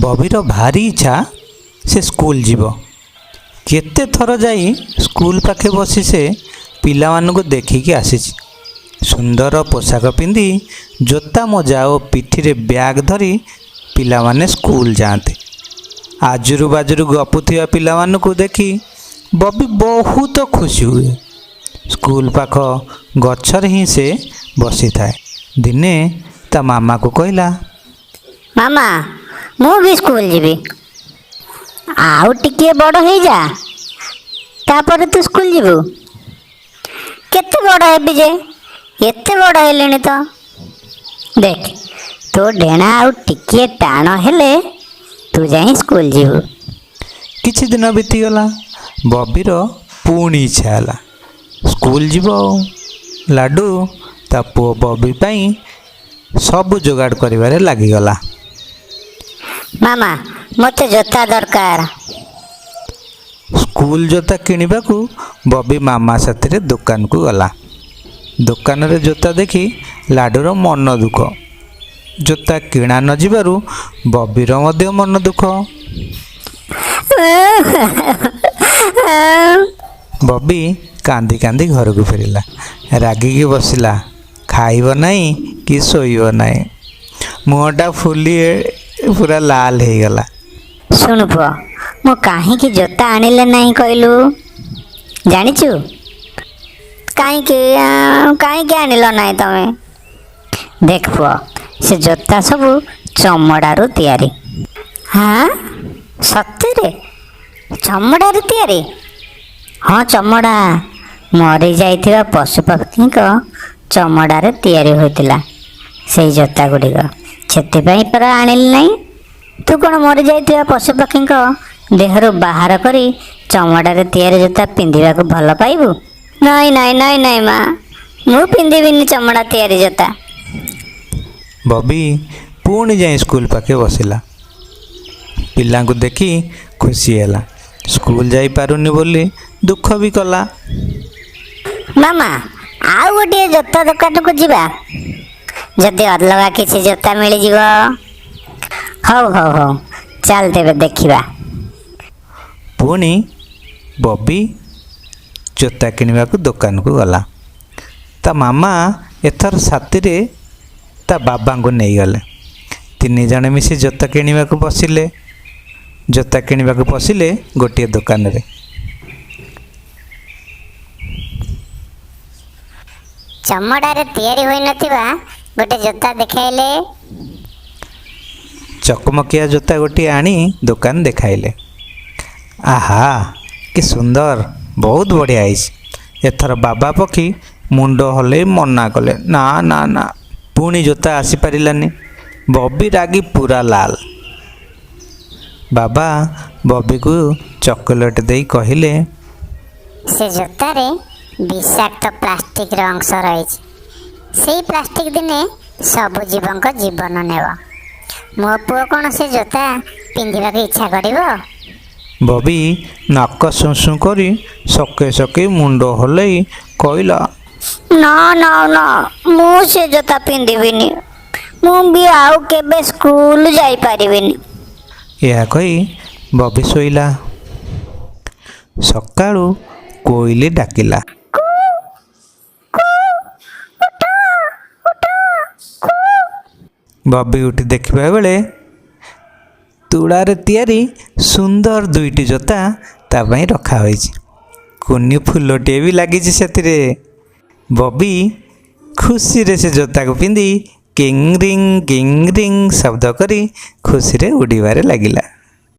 ବବିର ଭାରି ଇଚ୍ଛା ସେ ସ୍କୁଲ ଯିବ। କେତେ ଥର ଯାଇ ସ୍କୁଲ ପାଖେ ବସି ସେ ପିଲାମାନଙ୍କୁ ଦେଖିକି ଆସିଛି। ସୁନ୍ଦର ପୋଷାକ ପିନ୍ଧି, ଜୋତା ମୋଜା ଓ ପିଠିରେ ବ୍ୟାଗ୍ ଧରି ପିଲାମାନେ ସ୍କୁଲ ଯାଆନ୍ତି। ଆଜୁରୁ ବାଜୁରୁ ଗପୁଥିବା ପିଲାମାନଙ୍କୁ ଦେଖି ବବି ବହୁତ ଖୁସି ହୁଏ। ସ୍କୁଲ ପାଖ ଗଛରେ ହିଁ ସେ ବସିଥାଏ। ଦିନେ ତା ମାମାକୁ କହିଲା, ମାମା, ମୁଁ ବି ସ୍କୁଲ ଯିବି। ଆଉ ଟିକିଏ ବଡ଼ ହେଇଯା, ତାପରେ ତୁ ସ୍କୁଲ ଯିବୁ। କେତେ ବଡ଼ ହେବି ଯେ? ଏତେ ବଡ଼ ହେଲିଣି ତ। ଦେଖ, ତୋ ଡେଣା ଆଉ ଟିକିଏ ଟାଣ ହେଲେ ତୁ ଯାଇ ସ୍କୁଲ ଯିବୁ। କିଛି ଦିନ ବିତିଗଲା। ବବିର ପୁଣି ଇଚ୍ଛା ହେଲା ସ୍କୁଲ ଯିବ। ଆଉ ଲାଡ଼ୁ ତା ପୁଅ ବବି ପାଇଁ ସବୁ ଯୋଗାଡ଼ କରିବାରେ ଲାଗିଗଲା। ମାମା, ମୋତେ ଜୋତା ଦରକାର। ସ୍କୁଲ ଜୋତା କିଣିବାକୁ ବବି ମାମା ସାଥିରେ ଦୋକାନକୁ ଗଲା। ଦୋକାନରେ ଜୋତା ଦେଖି ଲାଡ଼ୁର ମନ ଦୁଃଖ। ଜୋତା କିଣା ନ ଯିବାରୁ ବବିର ମଧ୍ୟ ମନ ଦୁଃଖ। ବବି କାନ୍ଦି କାନ୍ଦି ଘରକୁ ଫେରିଲା। ରାଗିକି ବସିଲା, ଖାଇବ ନାହିଁ କି ଶୋଇବ ନାହିଁ। ମୁହଁଟା ଫୁଲି ପୁରା ଲାଲ ହେଇଗଲା। ଶୁଣୁ ପୁଅ, ମୁଁ କାହିଁକି ଜୋତା ଆଣିଲେ ନାହିଁ କହିଲୁ? ଜାଣିଛୁ କାହିଁକି? କାହିଁକି ଆଣିଲ ନାହିଁ ତମେ? ଦେଖ ପୁଅ, ସେ ଜୋତା ସବୁ ଚମଡ଼ାରୁ ତିଆରି। ହଁ, ସତରେ ଚମଡ଼ାରୁ ତିଆରି? ହଁ, ଚମଡ଼ା। ମରିଯାଇଥିବା ପଶୁପକ୍ଷୀଙ୍କ ଚମଡ଼ାରେ ତିଆରି ହୋଇଥିଲା ସେଇ ଜୋତା ଗୁଡ଼ିକ। ସେଥିପାଇଁ ପରା ଆଣିଲି ନାହିଁ। ତୁ କ'ଣ ମରିଯାଇଥିବା ପଶୁପକ୍ଷୀଙ୍କ ଦେହରୁ ବାହାର କରି ଚମଡ଼ାରେ ତିଆରି ଜୋତା ପିନ୍ଧିବାକୁ ଭଲ ପାଇବୁ? ନାଇଁ ନାଇଁ ନାଇଁ ନାଇଁ ମା, ମୁଁ ପିନ୍ଧିବିନି ଚମଡ଼ା ତିଆରି ଜୋତା। ବବି ପୁଣି ଯାଇ ସ୍କୁଲ ପାଖେ ବସିଲା। ପିଲାଙ୍କୁ ଦେଖି ଖୁସି ହେଲା। ସ୍କୁଲ ଯାଇପାରୁନି ବୋଲି ଦୁଃଖ ବି କଲା। ମାମା, ଆଉ ଗୋଟିଏ ଜୋତା ଦୋକାନକୁ ଯିବା, ଯଦି ଅଲଗା କିଛି ଜୋତା ମିଳିଯିବ। ହଉ ହଉ ହଉ, ଚାଲ ତେବେ ଦେଖିବା। ପୁଣି ବବି ଜୋତା କିଣିବାକୁ ଦୋକାନକୁ ଗଲା। ତା ମାମା ଏଥର ସାଥିରେ ତା ବାବାଙ୍କୁ ନେଇଗଲେ। ତିନି ଜଣ ମିଶି ଜୋତା କିଣିବାକୁ ବସିଲେ। ଜୋତା କିଣିବାକୁ ପଶିଲେ ଗୋଟିଏ ଦୋକାନରେ। ଚମଡ଼ାରେ ତିଆରି ହୋଇନଥିବା ଗୋଟେ ଜୋତା ଦେଖାଇଲେ। ଚକମକିଆ ଜୋତା ଗୋଟିଏ ଆଣି ଦୋକାନ ଦେଖାଇଲେ। ଆହା, କି ସୁନ୍ଦର, ବହୁତ ବଢ଼ିଆ ହେଇଛି। ଏଥର ବାବା ପକ୍ଷୀ ମୁଣ୍ଡ ହଲେଇ ମନା କଲେ, ନା ନା ନା। ପୁଣି ଜୋତା ଆସିପାରିଲାନି। ବବି ରାଗି ପୁରା ଲାଲ। ବାବା ବବିକୁ ଚକୋଲେଟ୍ ଦେଇ କହିଲେ, ସେ ଜୋତାରେ ବିଷାକ୍ତ ପ୍ଲାଷ୍ଟିକର ଅଂଶ ରହିଛି। ସେଇ ପ୍ଲାଷ୍ଟିକ ଦିନେ ସବୁ ଜୀବଙ୍କ ଜୀବନ ନେବ। ମୋ ପୁଅ କ'ଣ ସେ ଜୋତା ପିନ୍ଧିବାକୁ ଇଚ୍ଛା କରିବ? ବବି ନାକ ସୁଁ ସୁଁ କରି ସକେଇ ସକେଇ ମୁଣ୍ଡ ହଲେଇ କହିଲା, ନା ନା ନା, ମୁଁ ସେ ଜୋତା ପିନ୍ଧିବିନି। ମୁଁ ବି ଆଉ କେବେ ସ୍କୁଲ ଯାଇପାରିବିନି। ଏହା କହି ବବି ଶୋଇଲା। ସକାଳୁ କୋଇଲି ଡାକିଲା। ବବି ଉଠି ଦେଖିବା ବେଳେ ତୁଳାରେ ତିଆରି ସୁନ୍ଦର ଦୁଇଟି ଜୋତା ତା ପାଇଁ ରଖା ହୋଇଛି। କୁନି ଫୁଲଟିଏ ବି ଲାଗିଛି ସେଥିରେ। ବବି ଖୁସିରେ ସେ ଜୋତାକୁ ପିନ୍ଧି କିଙ୍ଗ ରିଙ୍ଗ କିଙ୍ଗ ରିଙ୍ଗ ଶବ୍ଦ କରି ଖୁସିରେ ଉଡ଼ିବାରେ ଲାଗିଲା।